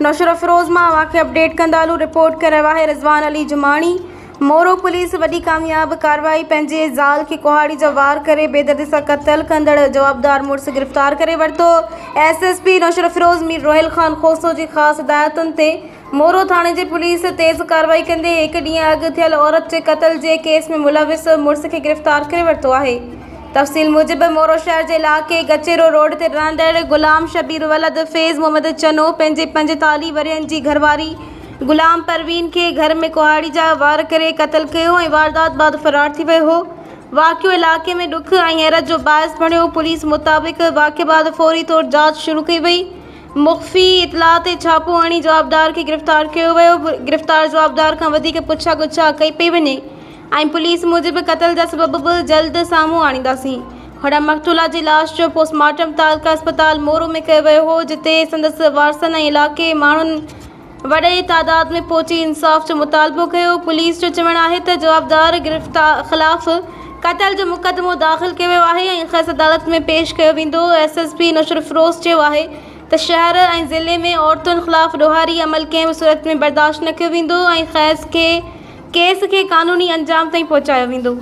نوشهروفيروز مان اوهان کي اپڊيٽ ڪندا هلون رپورٽ ڪري رهيو آهي رضوان علي جماڻي مورو پوليس وڏي ڪامياب ڪارروائي پنهنجي زال کي ڪهاڙي جا وار ڪري بيدردي سان قتل ڪندڙ جوابدار مڙس گرفتار ڪري ورتو S S P Naushahro Feroze Mir Rohil Khan Khoso جي خاص هدايتن تي مورو ٿاڻي جي پوليس تيز ڪارروائي ڪندي هڪ ڏينهن اڳ ٿيل عورت جي قتل جي ڪيس ۾ ملوث مڙس کي گرفتار ڪري ورتو آهي. تفصيل موجب مورو شهر جي علائقي گچيرو روڊ تي رهندڙ غلام شبير ولد فيض محمد چنو پنهنجي 45 ورهين جي گهرواري غلام پروين کي گهر ۾ ڪهاڙي جا وار ڪري قتل ڪيو ۽ واردات بعد فرار ٿي ويو هو. واقعو علائقي ۾ ڏک ۽ حيرت جو باعث بڻيو. پوليس مطابق واقعي بعد فوري طور جاچ شروع ڪئي وئي. مخفي اطلاع تي ڇاپو هڻي جوابدار کي گرفتار ڪيو ويو، گرفتار جوابدار کان وڌيڪ پڇا ڳڇا ڪئي پئي وڃي ۽ پوليس موجب قتل جا سبب به جلد سامهون آڻينداسين. هوڏانهن مقتولا جي لاش جو پوسٽ مارٽم تعلقه اسپتال مورو ۾ ڪيو ويو هو، جتي سندس وارثن ۽ علائقي ماڻهن وڏي تعداد ۾ پهچي انصاف جو مطالبو ڪيو، پوليس جو چوڻ آهي ته جوابدار خلاف قتل جو مقدمو داخل ڪيو ويو آهي ۽ کيس عدالت ۾ پيش ڪيو ويندو، ايس ايس پي نوشهروفيروز چيو آهي ته شهر ۽ ضلعي ۾ عورتن خلاف ڏوهاري عمل ڪنهن به صورت ۾ برداشت نه ڪيو ويندو ۽ کيس کي ڪيس کي قانوني انجام تائين پهچايو ويندو.